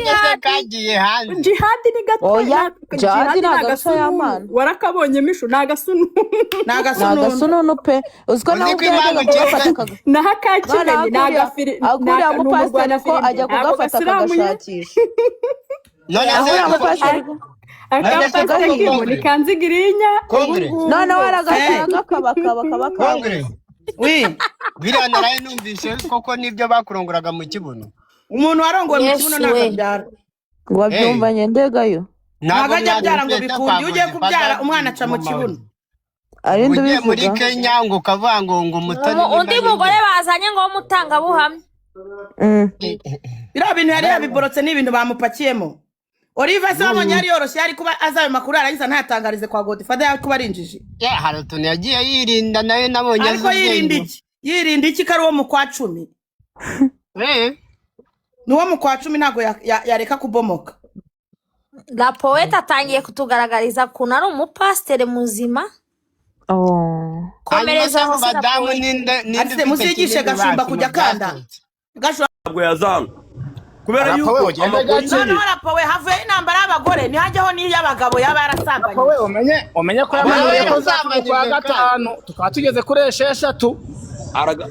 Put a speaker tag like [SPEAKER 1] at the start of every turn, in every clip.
[SPEAKER 1] Jihadi.
[SPEAKER 2] Se kagiye hanze.
[SPEAKER 1] Jihadi ni gato.
[SPEAKER 3] Oya, Jihadi
[SPEAKER 1] Jihadi
[SPEAKER 3] ni
[SPEAKER 1] ni
[SPEAKER 3] agarusha
[SPEAKER 1] agasununu.
[SPEAKER 3] y'amana.
[SPEAKER 1] Warakabonye mishu? Ni agasununu.
[SPEAKER 4] Ni
[SPEAKER 3] Ni
[SPEAKER 4] agasununu.
[SPEAKER 3] agasununu pe. Uzi ko
[SPEAKER 2] Uzi
[SPEAKER 3] nawe
[SPEAKER 2] ko
[SPEAKER 3] ubwo yajyaga
[SPEAKER 2] impamvu
[SPEAKER 3] kugafata
[SPEAKER 2] cyitwa
[SPEAKER 1] Naho
[SPEAKER 3] noneho
[SPEAKER 1] akakimenyi ni
[SPEAKER 3] akuriya
[SPEAKER 1] agafiri ni
[SPEAKER 3] akuriya
[SPEAKER 1] aka- ni
[SPEAKER 3] mupasiteri ko
[SPEAKER 1] umurwanafirimbi,
[SPEAKER 3] ajya
[SPEAKER 1] ntabwo
[SPEAKER 3] kugafata
[SPEAKER 1] gasiramuye.
[SPEAKER 3] akagashakisha.
[SPEAKER 2] None
[SPEAKER 3] Aho
[SPEAKER 2] se
[SPEAKER 3] uriya mupasiteri ko
[SPEAKER 2] none se
[SPEAKER 1] Aka
[SPEAKER 2] koko
[SPEAKER 1] pasiteri kimu ni
[SPEAKER 2] Kongre
[SPEAKER 1] kanzigirinya ubu
[SPEAKER 2] Kongre
[SPEAKER 1] ngubu.
[SPEAKER 3] Noneho
[SPEAKER 4] Eh,
[SPEAKER 3] aragakora gakabakaba kaba
[SPEAKER 2] Kongre
[SPEAKER 3] kabuze.
[SPEAKER 4] Wi.
[SPEAKER 2] Biriya naraye numvise koko nibyo bakurongoraga mu kibuno?
[SPEAKER 4] Umuntu warongowe mu kibuno
[SPEAKER 5] Yesu
[SPEAKER 4] ntabwo
[SPEAKER 5] we.
[SPEAKER 4] abyara.
[SPEAKER 3] Ngo babyumvanye ndegayo.
[SPEAKER 4] Ntabwo
[SPEAKER 2] Ntabwo
[SPEAKER 4] ajya abyara ngo
[SPEAKER 2] mwabipeta
[SPEAKER 4] bikunde.
[SPEAKER 2] kwa
[SPEAKER 4] Iyo ugiye kubyara,
[SPEAKER 2] Godfather
[SPEAKER 4] umwana aca mu
[SPEAKER 2] mu
[SPEAKER 4] kibuno.
[SPEAKER 3] Ari nde
[SPEAKER 2] ugiye muri
[SPEAKER 3] ubivuga?
[SPEAKER 2] Kenya ngo ukavuga ngo umutoni
[SPEAKER 5] Undi
[SPEAKER 2] nimba
[SPEAKER 5] mugore
[SPEAKER 2] ninde
[SPEAKER 5] bazanye ngo w'umutangabuhamya.
[SPEAKER 4] Biriya bintu yari yabiborotse, ni ibintu bamupakiyemo. Olive se wabonye yari yoroshye, yari kuba azi ayo makuru, yarangiza ntayatangarize kwa Godfather, yari kuba ari injiji.
[SPEAKER 2] Yeah, hari utuntu yagiye yirinda nawe nabonye azi
[SPEAKER 4] Ariko yirinda
[SPEAKER 2] ubwenge.
[SPEAKER 4] iki? Yirinda iki ko ari uwo mu kwa 10? Ni uwo mu kwa 10, ntabwo yareka kubomoka.
[SPEAKER 5] La Poete atangiye kutugaragariza ukuntu ari umupasiteri muzima.
[SPEAKER 3] Oh.
[SPEAKER 2] Hanyuma
[SPEAKER 5] Komereza
[SPEAKER 2] se mu
[SPEAKER 5] aho se, La
[SPEAKER 2] badamu
[SPEAKER 5] Poete.
[SPEAKER 2] ninde
[SPEAKER 4] Ati
[SPEAKER 2] ufite
[SPEAKER 4] muzigishe
[SPEAKER 2] kinini
[SPEAKER 4] Gashumba
[SPEAKER 2] basi mu
[SPEAKER 4] kujya akanda
[SPEAKER 2] byasohotse?
[SPEAKER 4] Gashumba.
[SPEAKER 6] Ntabwo yazanga kubera
[SPEAKER 7] Arapfa
[SPEAKER 6] yuko
[SPEAKER 7] we, ugende
[SPEAKER 6] amakuru
[SPEAKER 7] gake.
[SPEAKER 6] ye
[SPEAKER 4] Noneho Rapo we, havuyeho intambara y'abagore, ntihajyaho n'iy'abagabo yaba
[SPEAKER 7] Arapfa we,
[SPEAKER 4] yarasambanyije.
[SPEAKER 7] umenye ko
[SPEAKER 2] Nawe
[SPEAKER 7] yamenyeye ko nzapfa mu kwa
[SPEAKER 2] yarasambanyije kandi.
[SPEAKER 7] gatanu, tukaba tugeze kuri 6.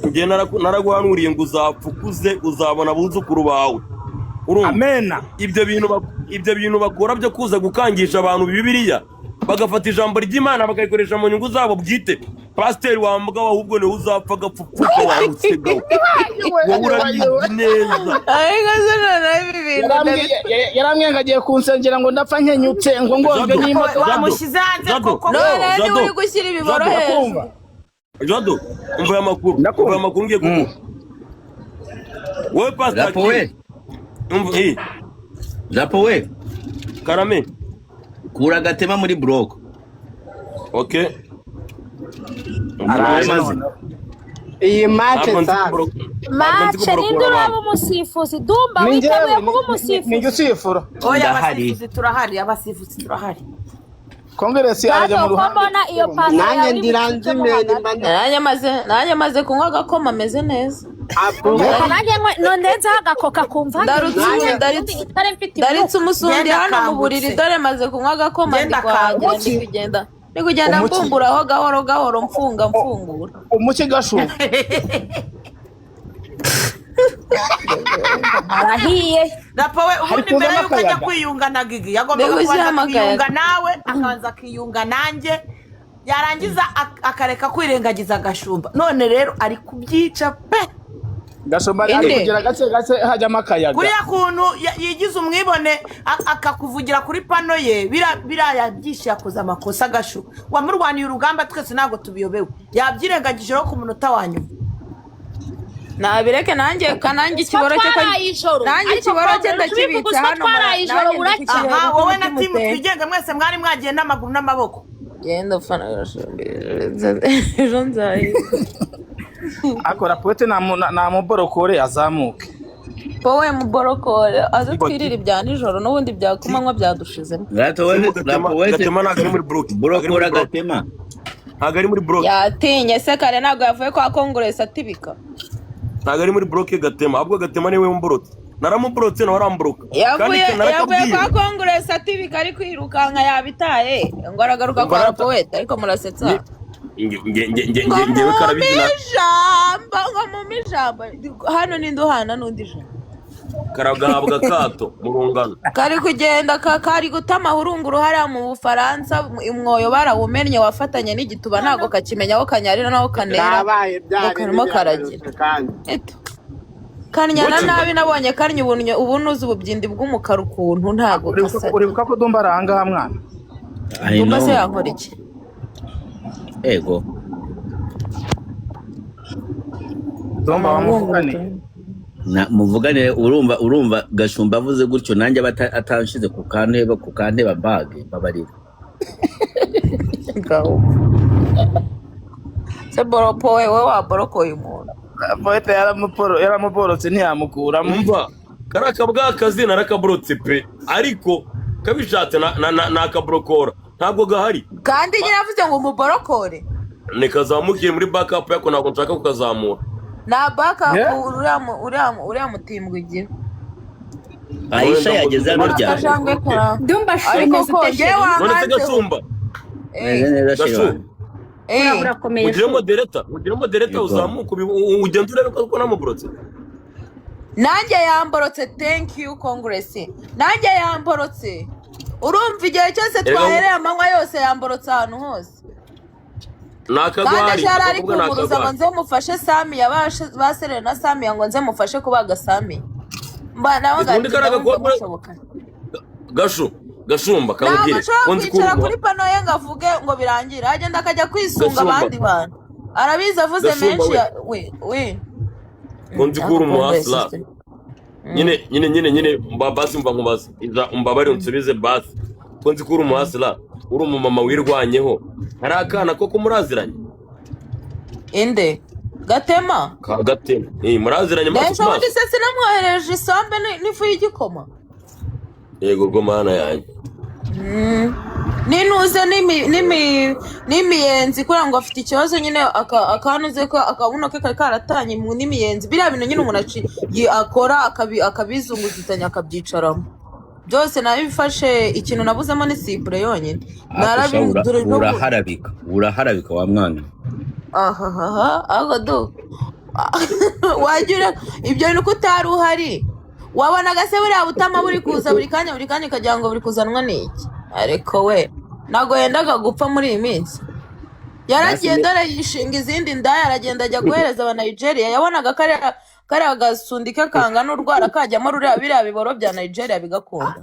[SPEAKER 6] Njye naraguhanuriye ngo uzapfa ukuze, uzabona abuzukuru bawe, urumva?
[SPEAKER 7] Amena.
[SPEAKER 6] Ibyo bintu bakora byo kuza gukangisha abantu Bibiliya, bagafata ijambo ry'Imana bakarikoresha mu nyungu zabo bwite, pasiteri wambwa, ahubwo niwe uzapfa agapfupfuka wamusigaho, wowe urabizi neza.
[SPEAKER 3] Ariko se noneho ibi bintu
[SPEAKER 7] Yarambwiye ngo agiye kunsengera ngo ndapfa nkenyutse, ngo ngonzwe
[SPEAKER 6] Jado.
[SPEAKER 7] n'imodoka.
[SPEAKER 6] Jado.
[SPEAKER 4] Wamushyize hanze
[SPEAKER 6] Jado.
[SPEAKER 4] koko.
[SPEAKER 3] None niba
[SPEAKER 6] Jado.
[SPEAKER 3] uri gushyira ibiboro
[SPEAKER 6] Jado.
[SPEAKER 3] hejuru.
[SPEAKER 7] Ndakumva.
[SPEAKER 6] Jado, umva aya makuru, umva
[SPEAKER 7] Ndakumva.
[SPEAKER 6] aya makuru ngiye kuguha wowe pasiteri.
[SPEAKER 8] Rapo we.
[SPEAKER 6] Umva
[SPEAKER 8] Rapo we.
[SPEAKER 6] Karame.
[SPEAKER 8] Kura agatema muri block.
[SPEAKER 6] Okay.
[SPEAKER 7] Araje
[SPEAKER 8] Maze.
[SPEAKER 7] noneho.
[SPEAKER 2] Iyi match
[SPEAKER 6] Ntabwo nzi
[SPEAKER 2] sasa.
[SPEAKER 6] ntabwo nzi
[SPEAKER 5] Mace, ninde
[SPEAKER 6] kuborokora
[SPEAKER 5] uraba
[SPEAKER 6] abantu.
[SPEAKER 5] umusifuzi? Dumba,
[SPEAKER 7] Ni
[SPEAKER 5] witeguye
[SPEAKER 7] njyewe
[SPEAKER 5] kuba
[SPEAKER 7] ni njye
[SPEAKER 5] umusifuzi?
[SPEAKER 7] usifura.
[SPEAKER 4] Oya.
[SPEAKER 8] Ndahari.
[SPEAKER 4] Abasifuzi turahari, abasifuzi turahari.
[SPEAKER 7] Kongeresi arajya
[SPEAKER 5] Jado,
[SPEAKER 7] mu
[SPEAKER 5] ko
[SPEAKER 7] ruhande.
[SPEAKER 5] mbona iyo pantaro
[SPEAKER 2] Nanjye
[SPEAKER 5] yawe iri
[SPEAKER 2] ndiranze
[SPEAKER 5] bucicemo
[SPEAKER 2] imeni
[SPEAKER 5] hagati.
[SPEAKER 2] mba
[SPEAKER 3] Nanjye maze kunywa agakoma, ameze neza.
[SPEAKER 2] Apo.
[SPEAKER 5] Reka nanjye nondenzeho agakoka kumva
[SPEAKER 3] Ndarutse
[SPEAKER 5] nanjye
[SPEAKER 3] ubu
[SPEAKER 5] ubundi itari mfite
[SPEAKER 3] ndaritse
[SPEAKER 5] imyuka.
[SPEAKER 3] umusundi
[SPEAKER 4] Ngenda
[SPEAKER 3] hano mu buriri.
[SPEAKER 4] kangutse.
[SPEAKER 3] Dore maze kunywa agakoma, ndi
[SPEAKER 4] Ngenda
[SPEAKER 3] kuhagera ndi
[SPEAKER 4] kangutse.
[SPEAKER 3] kugenda, ndi kugenda
[SPEAKER 7] Umuki.
[SPEAKER 3] mbumburaho gahoro gahoro, mfunga mfungura.
[SPEAKER 7] Umuki gashu.
[SPEAKER 5] Arahiye.
[SPEAKER 4] Rapo we,
[SPEAKER 7] Hari
[SPEAKER 4] ubundi mbere
[SPEAKER 7] kuzamo
[SPEAKER 4] yuko ajya
[SPEAKER 7] akayaga.
[SPEAKER 4] kwiyunga na Gigi, yagombaga
[SPEAKER 3] Ndi
[SPEAKER 4] kubanza
[SPEAKER 3] gushyiramo
[SPEAKER 4] akiyunga
[SPEAKER 3] akayaga.
[SPEAKER 4] nawe, akabanza akiyunga nanjye, yarangiza akareka kwirengagiza Agashumba. None rero ari kubyica pe.
[SPEAKER 7] Gashumba ari
[SPEAKER 3] Inde.
[SPEAKER 7] kugira gake gake hajyamo akayaga.
[SPEAKER 4] Kuriya kuntu yigize umwibone, akakuvugira kuri pano ye, biriya yabyishe, yakoze amakosa. Agashu wamurwaniye urugamba, twese ntabwo tubiyobewe, yabyirengagije rero ku munota wa nyuma.
[SPEAKER 3] Nabireke nanjye kanange
[SPEAKER 5] Ko
[SPEAKER 3] ikiboro cye ko
[SPEAKER 5] twaraye ijoro.
[SPEAKER 3] Nanjye
[SPEAKER 5] Ariko
[SPEAKER 3] ikiboro cye
[SPEAKER 5] Kongere, tubivuga
[SPEAKER 3] ndakibitse
[SPEAKER 5] uko
[SPEAKER 3] hano
[SPEAKER 5] twaraye ijoro
[SPEAKER 3] nanjye ndi
[SPEAKER 5] buracya.
[SPEAKER 3] kukireba
[SPEAKER 4] Aha
[SPEAKER 3] uko
[SPEAKER 4] wowe na
[SPEAKER 3] umutima
[SPEAKER 4] timu
[SPEAKER 3] uteye.
[SPEAKER 4] Twigenge mwese mwari mwagiye n'amaguru n'amaboko.
[SPEAKER 3] Genda ufana Gashumba, ejo nzahita.
[SPEAKER 7] Akora poete namuborokore azamuke.
[SPEAKER 3] Wowe muborokore aze twirire ibya nijoro, n'ubundi bya kumanywa byadushizemo.
[SPEAKER 8] Rapo we.
[SPEAKER 6] Gatema.
[SPEAKER 8] Rapo we.
[SPEAKER 6] Gatema ntabwo ari muri block, ntabwo ari muri
[SPEAKER 8] Borokora
[SPEAKER 6] block.
[SPEAKER 8] Gatema.
[SPEAKER 6] Ntabwo ari muri block.
[SPEAKER 3] Yatinye se kare? Ntabwo yavuye kwa Kongoresi atibika.
[SPEAKER 6] Ntabwo ari muri block Gatema, ahubwo Gatema niwe wamborotse, naramuborotse nawe aramboroka kandi.
[SPEAKER 3] Yavuye yavuye
[SPEAKER 6] Narakabwiye.
[SPEAKER 3] kwa Kongoresi atibika, ari kwirukanka, yabitaye ngo aragaruka
[SPEAKER 6] Umva
[SPEAKER 3] kwa
[SPEAKER 6] rata.
[SPEAKER 3] Poete, ariko murasetsa.
[SPEAKER 6] Nge
[SPEAKER 3] Ngo
[SPEAKER 6] ngewe
[SPEAKER 3] mumpe
[SPEAKER 6] karabizi na
[SPEAKER 3] ijambo, ngo mumpe ijambo hano, ninde uhana n'undi ijambo?
[SPEAKER 6] Karagahabwa akato mu rungano.
[SPEAKER 3] Kari kugenda kari guta amahurunguru hariya mu Bufaransa, umwoyo barawumennye wafatanye n'igituba, ntabwo kakimenya aho kanyarira n'aho kanera.
[SPEAKER 2] Kabaye
[SPEAKER 3] Ngo
[SPEAKER 2] bya
[SPEAKER 3] karimo
[SPEAKER 2] bindi
[SPEAKER 3] karagira
[SPEAKER 2] biragarutse kandi.
[SPEAKER 3] Eto. Kanyana
[SPEAKER 6] Ngoki.
[SPEAKER 3] nabi nabonye karnya ubunuzi ububyindi bw'umukara ukuntu ntabwo
[SPEAKER 7] Uribuka
[SPEAKER 3] gasa.
[SPEAKER 7] Uribuka ko Dumba ari ahangaha mwana.
[SPEAKER 8] I
[SPEAKER 3] Dumba se
[SPEAKER 8] know.
[SPEAKER 3] yankora iki?
[SPEAKER 8] Ego.
[SPEAKER 7] Dumba wamuvugane.
[SPEAKER 8] Na muvugane, urumva Gashumba avuze gutyo, nanjye aba atanshize ku kantebe mbage mbabarira.
[SPEAKER 3] Ngaho se boropowe, wowe waborokoye umuntu?
[SPEAKER 7] Poete yaramuborotse ntiyamukuramo.
[SPEAKER 6] Umva, kariya kabwakazi narakaborotse pe, ariko kabishatse nakaborokora, ntabwo gahari.
[SPEAKER 3] Kandi nyine avuze ngo umuborokore.
[SPEAKER 6] Nikazamukiye muri backup yako, ntabwo nshaka kukazamura.
[SPEAKER 3] Nta backup.
[SPEAKER 7] Yeah.
[SPEAKER 3] Uriya mutimbwa ugira.
[SPEAKER 8] Aisha yageze hano ryari?
[SPEAKER 3] Akajangwe kara.
[SPEAKER 1] Ndumva
[SPEAKER 3] Ariko
[SPEAKER 1] shumeze
[SPEAKER 3] ko
[SPEAKER 1] ute
[SPEAKER 3] njyewe
[SPEAKER 1] sheri?
[SPEAKER 6] None se
[SPEAKER 3] wankanzeho.
[SPEAKER 6] Gashumba?
[SPEAKER 8] Meze neza,
[SPEAKER 6] Gashu.
[SPEAKER 8] sheri wanjye.
[SPEAKER 1] Urakomeye.
[SPEAKER 6] Ugire modereta, ugire modereta.
[SPEAKER 8] Yego.
[SPEAKER 6] Uzamuke ugende urebe ko namuburotse.
[SPEAKER 3] Nanjye yamborotse. Thank you, Congress. Nanjye yamborotse. Urumva, igihe cyose twahereye amanywa yose yamborotse ahantu hose.
[SPEAKER 6] Ni
[SPEAKER 3] Kandi
[SPEAKER 6] akagwari.
[SPEAKER 3] ejo yari ari
[SPEAKER 6] Akakobwa ni
[SPEAKER 3] kumpuruza ngo
[SPEAKER 6] akagwari.
[SPEAKER 3] nze mufashe Samiya, baserere na Samiya, ngo nze mufashe kubaga Samiya. Mba nawe
[SPEAKER 6] Ubundi
[SPEAKER 3] ngati
[SPEAKER 6] kariya
[SPEAKER 3] ndabumva
[SPEAKER 6] gakobwa
[SPEAKER 3] mushoboka.
[SPEAKER 6] Gashu, Gashumba,
[SPEAKER 3] Ntabwo
[SPEAKER 6] kamubwire
[SPEAKER 3] nshobora
[SPEAKER 6] ko nzi ko
[SPEAKER 3] kwicara
[SPEAKER 6] uri
[SPEAKER 3] kuri pano ye ngo avuge ngo birangire, agenda akajya kwisunga
[SPEAKER 6] Gashumba.
[SPEAKER 3] abandi bantu. Arabizi, avuze
[SPEAKER 6] Gashumba
[SPEAKER 3] menshi
[SPEAKER 6] we.
[SPEAKER 3] We we.
[SPEAKER 6] Ko nzi ko uri umuhasira nyine nyine nyine nyine, basi mva nkubaze, iza umbabare unsubize. Basi ko nzi ko uri umuhasira, uri umumama wirwanyeho, hari akana koko muraziranye?
[SPEAKER 3] Inde? Gatema?
[SPEAKER 6] Ka Gatema. Eh, muraziranye amaso
[SPEAKER 3] Ejo
[SPEAKER 6] ku
[SPEAKER 3] bundi
[SPEAKER 6] maso?
[SPEAKER 3] se sinamwohereje isombe n'ifu y'igikoma?
[SPEAKER 6] Yego rwo, Mana yanjye!
[SPEAKER 3] N'intuze n'imiyenzi, kubera ngo afite ikibazo nyine, akanuze ko akabuno ke kari karatanye n'imiyenzi. Biriya bintu nyine umuntu akora akabizunguzanya, akabyicaramo byose. Nabifashe, ikintu nabuzemo ni sipure yonyine.
[SPEAKER 8] Ariko sha,
[SPEAKER 3] Dore
[SPEAKER 8] uraharabika, uraharabika wa mwana.
[SPEAKER 3] Ahahaha, ahubwo du wagira ibyo bintu ko utari uhari, wabonaga se buriya butama buri kuza buri kanya buri kanya, ukagira ngo buri kuzanwa n'iki? Ariko we ntabwo yendaga gupfa muri iyi minsi. Yaragiye, dore yishinga izindi ndaya, aragenda ajya guhereza aba Nigeria. Yabonaga kariya gasundike kangana urwara kajyamo ruriya biriya biboro bya Nigeria bigakunda.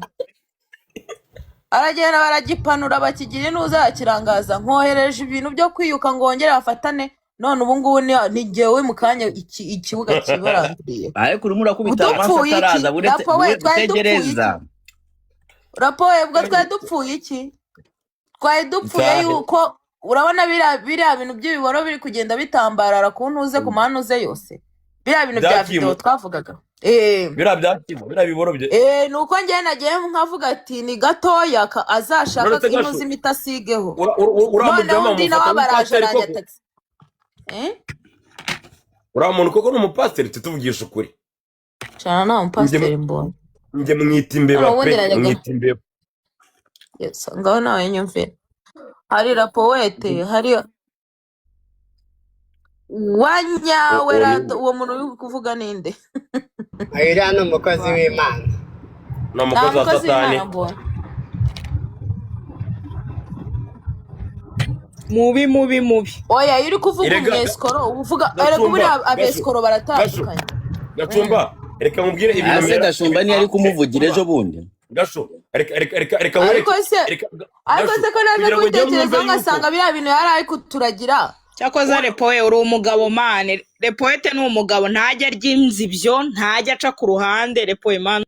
[SPEAKER 3] Aragenda baragipanura, bakigira intuza, yakirangaza. Nkohereje ibintu byo kwiyuka ngo wongere bafatane. None ubu ngubu ni jyewe mu kanya ikibuga kibarangiriye.
[SPEAKER 8] Ariko urimo urakubita amaso
[SPEAKER 3] Dupfuye iki?
[SPEAKER 8] ataraza uretse
[SPEAKER 3] Rapo we, twari dupfuye iki?
[SPEAKER 8] utegereza.
[SPEAKER 3] Rapo we, ubwo twari dupfuye iki? Twari dupfuye
[SPEAKER 6] Itahe.
[SPEAKER 3] yuko urabona biriya bintu by'ibiboro biri kugenda bitambarara ku ntuze, ku manuze yose, biriya bintu bya
[SPEAKER 6] Bya Kimu.
[SPEAKER 3] videwo twavugaga.
[SPEAKER 6] Biriya bya Kimu, biriya biboro bye.
[SPEAKER 3] Ni uko njyewe nagiye nkavuga ati ni gatoya azashaka
[SPEAKER 6] None se Gashu,
[SPEAKER 3] inuze imiti asigeho.
[SPEAKER 6] Uriya
[SPEAKER 3] Noneho
[SPEAKER 6] mujama
[SPEAKER 3] undi nawe
[SPEAKER 6] mufata
[SPEAKER 3] abaraje
[SPEAKER 6] nk'umupasiteri koko?
[SPEAKER 3] aranyatatse.
[SPEAKER 6] Uriya muntu koko ni umupasiteri? Tutuvugisha ukuri.
[SPEAKER 3] Cana, nta mupasiteri mbonye.
[SPEAKER 6] Njye mwita imbeba.
[SPEAKER 3] Hano ubundi
[SPEAKER 6] Pe.
[SPEAKER 3] najyaga
[SPEAKER 6] Mwita imbeba.
[SPEAKER 3] Yes, ngaho nawe nyumvira. Hari Rapowete, hari wanyawe.
[SPEAKER 6] Uwo ni
[SPEAKER 3] Rata, uwo muntu uri kuvuga ninde?
[SPEAKER 2] Uriya ni umukozi w'Imana.
[SPEAKER 6] Ni
[SPEAKER 3] Nta
[SPEAKER 6] umukozi wa
[SPEAKER 3] mukozi
[SPEAKER 6] Satani.
[SPEAKER 3] w'Imana mbonye.
[SPEAKER 9] Mubi, mubi, mubi.
[SPEAKER 3] Oya, iyo uri kuvuga
[SPEAKER 6] Erega
[SPEAKER 3] umwesikoro uba uvuga, erega
[SPEAKER 6] Gacumba,
[SPEAKER 3] buriya
[SPEAKER 6] Gashu,
[SPEAKER 3] abesikoro
[SPEAKER 6] Gashu,
[SPEAKER 3] baratandukanye.
[SPEAKER 6] Gacumba, reka nkubwire ibintu
[SPEAKER 8] Ase Gashumba niyo ari kumuvugira ejo bundi.
[SPEAKER 6] Gashu, reka reka reka reka
[SPEAKER 3] Ariko
[SPEAKER 6] nkwereke.
[SPEAKER 3] se
[SPEAKER 6] Reka
[SPEAKER 3] ariko
[SPEAKER 6] Gashu,
[SPEAKER 3] se ko naje
[SPEAKER 6] kugira ngo njye mwumve
[SPEAKER 3] kubitekerezaho
[SPEAKER 6] yuko
[SPEAKER 3] ngasanga biriya bintu yari ari kuturagira.
[SPEAKER 9] Cyakoze Repowe, uri umugabo man. Repoete ni umugabo, ntajya arya inzibyo, ntajya aca ku ruhande. Repowe man.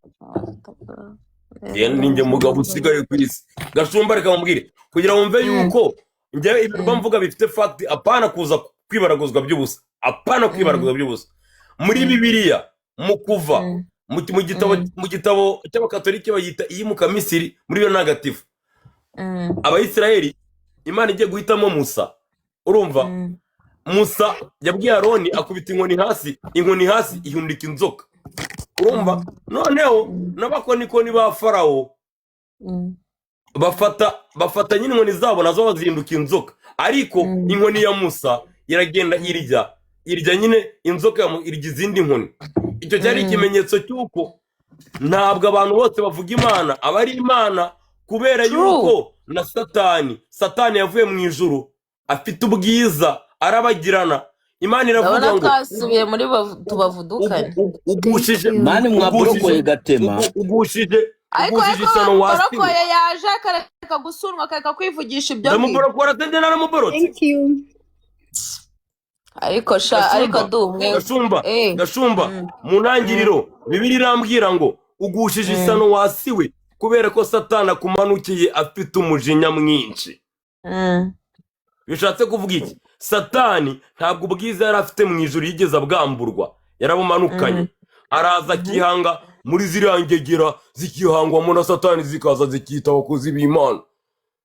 [SPEAKER 6] Njye ni njye mugabo usigaye ku isi. Gashumba, reka nkubwire, kugira ngo wumve yuko njyewe ibintu mba mvuga bifite fact, apana kuza kwibaraguzwa by'ubusa, apana kwibaraguzwa by'ubusa. Muri Bibiliya, mu Kuva, mu gitabo, mu gitabo cy'Abakatolike bayita Iyimukamisiri, muri yo ntagatifu, Abayisiraheli, Imana igiye guhitamo Musa, urumva, Musa yabwiye Aroni akubita inkoni hasi, inkoni hasi ihundika inzoka. Urumva, noneho n'abakonikoni ba Farawo bafata nyine inkoni zabo, nazo bazihinduka inzoka, ariko inkoni ya Musa iragenda irya nyine inzoka irya izindi nkoni. Icyo cyari ikimenyetso cy'uko ntabwo abantu bose bavuga Imana aba ari Imana, kubera
[SPEAKER 3] True.
[SPEAKER 6] yuko na Satani yavuye mu ijuru afite ubwiza arabagirana. Imana iravuga
[SPEAKER 3] Ndabona
[SPEAKER 6] ngo
[SPEAKER 3] twasubiye muri tubavudukane.
[SPEAKER 6] Ugushije
[SPEAKER 8] Man,
[SPEAKER 6] ugushije
[SPEAKER 8] mwaborokoye Gatema.
[SPEAKER 6] ugushije
[SPEAKER 3] Ariko
[SPEAKER 6] ugushije
[SPEAKER 3] ariko
[SPEAKER 6] ishyano wasiwe.
[SPEAKER 3] bamuborokoye, yaje akareka gusunwa, akareka kwivugisha ibyo ngibyo.
[SPEAKER 6] Ndamuborokora se? Njye naramuborotse?
[SPEAKER 1] Thank you.
[SPEAKER 3] Ariko sha, ariko
[SPEAKER 6] Gashumba,
[SPEAKER 3] dumwe.
[SPEAKER 6] Gashumba, Gashumba, mu ntangiriro Bibiliya irambwira ngo ugushije ishyano wasiwe, kubera ko Satani akumanukiye afite umujinya mwinshi. Bishatse kuvuga iki? Satani ntabwo ubwiza yari afite mu ijuru yigeze abwamburwa, yarabumanukanye, araza akihanga muri ziriya ngegera zikihangwamo na Satani, zikaza zikita abakozi b'Imana.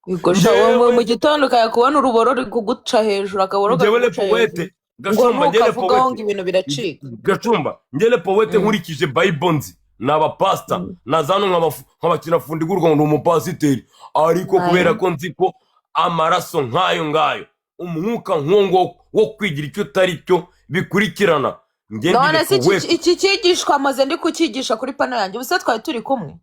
[SPEAKER 3] Ubwo sha, wowe
[SPEAKER 6] Njyewe
[SPEAKER 3] mu gitondo ukajya kubona uruboro ruri kuguca hejuru, akaboro
[SPEAKER 6] njyewe
[SPEAKER 3] kari
[SPEAKER 6] le
[SPEAKER 3] kuguca hejuru,
[SPEAKER 6] Poete
[SPEAKER 3] ngo
[SPEAKER 6] Gashumba, njyewe
[SPEAKER 3] ntukavugaho ngo
[SPEAKER 6] Poete
[SPEAKER 3] ibintu biracika.
[SPEAKER 6] Gashumba, njyewe Poete, nkurikije Bible nzi Ni abapasita naza hano nkabakina fundi guruka ngo ni umupasiteri, ariko kubera ko nzi ko amaraso nk'ayo ngayo, umwuka nk'uwo nguwo wo kwigira icyo utari cyo bikurikirana, njye ndi
[SPEAKER 3] None se
[SPEAKER 6] Lepoete.
[SPEAKER 3] iki cyigishwa maze ndi kucyigisha kuri pano yanjye, ubuse twari turi kumwe?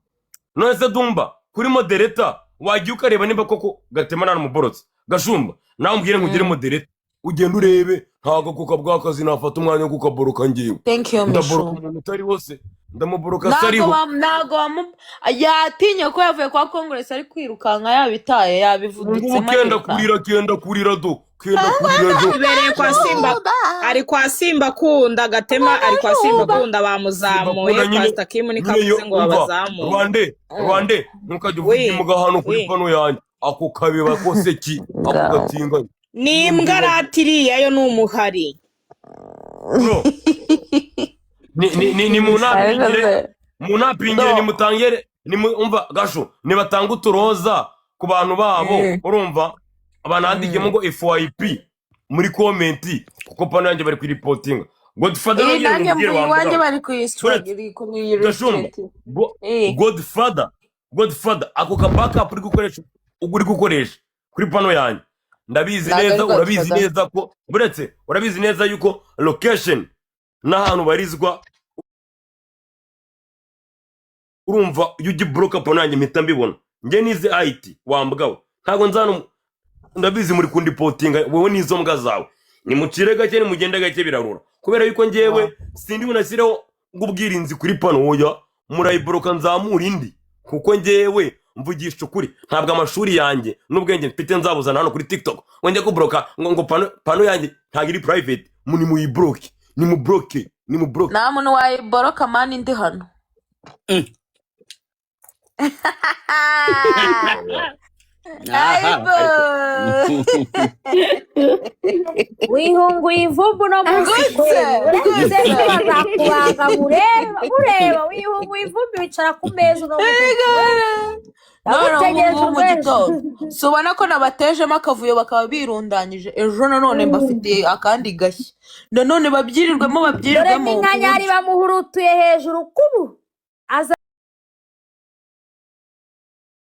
[SPEAKER 6] None se Dumba, kuri moderator wagiye ukareba nimba koko Gatema nta muborotse? Gashumba, nawe umbwire ngo ugire moderator, ugende urebe. Ntabwo kuka bw'akazi nafata umwanya wo kukaboroka ngewe.
[SPEAKER 3] Thank you.
[SPEAKER 6] Ndaboroka
[SPEAKER 3] Mishu.
[SPEAKER 6] umuntu utari wose ndamuboroka
[SPEAKER 3] Ntabwo
[SPEAKER 6] atariho.
[SPEAKER 3] Ntabwo yatinye ko yavuye kwa Congress ari kwirukanka, yabitaye, yabivudutsemo.
[SPEAKER 6] Ngubu kenda
[SPEAKER 3] Arirukanka.
[SPEAKER 6] kurira, kenda kurira do, kenda kurira do.
[SPEAKER 9] Ibereye kwa Simba, ari kwa Simba kunda Gatema, ari kwa Simba kunda, bamuzamuye.
[SPEAKER 6] Simba kunda nyine.
[SPEAKER 9] Pastor Kim niko
[SPEAKER 6] Nyine yo
[SPEAKER 9] avuze ngo
[SPEAKER 6] umva.
[SPEAKER 9] babazamuye.
[SPEAKER 6] Rwande, Rwande, ntukajya uvuga
[SPEAKER 9] Oui,
[SPEAKER 6] imbwa hano kuri
[SPEAKER 9] oui.
[SPEAKER 6] pano yanjye. Ako kabeba kose ki ako gatinganye?
[SPEAKER 9] Ni imbwa ratiriya yo ni umuhari.
[SPEAKER 6] Bro, ni munapingire, munapingire.
[SPEAKER 3] No.
[SPEAKER 6] Nimutangere, umva Gasho, nibatanga uturoza ku bantu babo. Urumva banandikemo ngo FYP muri comment, kuko pano yanjye bari kuyiripotinga. Godfather,
[SPEAKER 3] Iyi
[SPEAKER 6] nongere
[SPEAKER 3] nanjye
[SPEAKER 6] nkubwire
[SPEAKER 3] mvuye
[SPEAKER 6] wa
[SPEAKER 3] iwanjye
[SPEAKER 6] mbwa.
[SPEAKER 3] bari
[SPEAKER 6] Uretse Gashumba,
[SPEAKER 3] kuyisitiragira.
[SPEAKER 6] Godfather, Godfather, ako ka backup uri gukoresha, uri gukoresha kuri pano yanjye, ndabizi
[SPEAKER 3] Ntabwo ari
[SPEAKER 6] neza, urabizi
[SPEAKER 3] Godfather.
[SPEAKER 6] neza ko uretse, urabizi neza yuko location n'ahantu barizwa, urumva iyo ujya buroka pano yanjye mpita mbibona. Njye nize IT wa mbwa we, ntabwo nzano. Ndabizi muri kundipotinga wowe n'izo mbwa zawe. Nimucire gake, nimugende gake, birarura, kubera yuko njyewe sindi bunashyireho ngo ubwirinzi kuri pano. Oya, murayiboroka nzamura indi, kuko njyewe mvugisha ukuri, ntabwo amashuri yanjye n'ubwenge mfite nzabuzana hano kuri TikTok ngo njye kuboroka ngo pano yanjye ntabwo iri private. Nimuyiboroke, nimuboroke, nimuboroke.
[SPEAKER 3] Nta muntu wayiboroka man, ndi hano.
[SPEAKER 8] Aha.
[SPEAKER 3] Ayibo.
[SPEAKER 5] Wihunguye ivumbu uno munsi.
[SPEAKER 3] Gute?
[SPEAKER 5] Kweli uretse
[SPEAKER 3] Gute?
[SPEAKER 5] ejo bazakubanga ureba ureba. Wihunguye ivumbi, wicara ku meza uno munsi.
[SPEAKER 3] None ubu
[SPEAKER 5] Ndagutegereje
[SPEAKER 3] ngubu mu
[SPEAKER 5] urw'ejo.
[SPEAKER 3] gitondo si ubona ko nabatejemo akavuyo, bakaba birundanyije? Ejo nanone mbafitiye akandi gashya, nanone babyirirwemo,
[SPEAKER 5] Dore
[SPEAKER 3] babyirirwemo ku
[SPEAKER 5] n'inkanyari
[SPEAKER 3] buryo
[SPEAKER 5] bamuhurutuye hejuru kubu aza.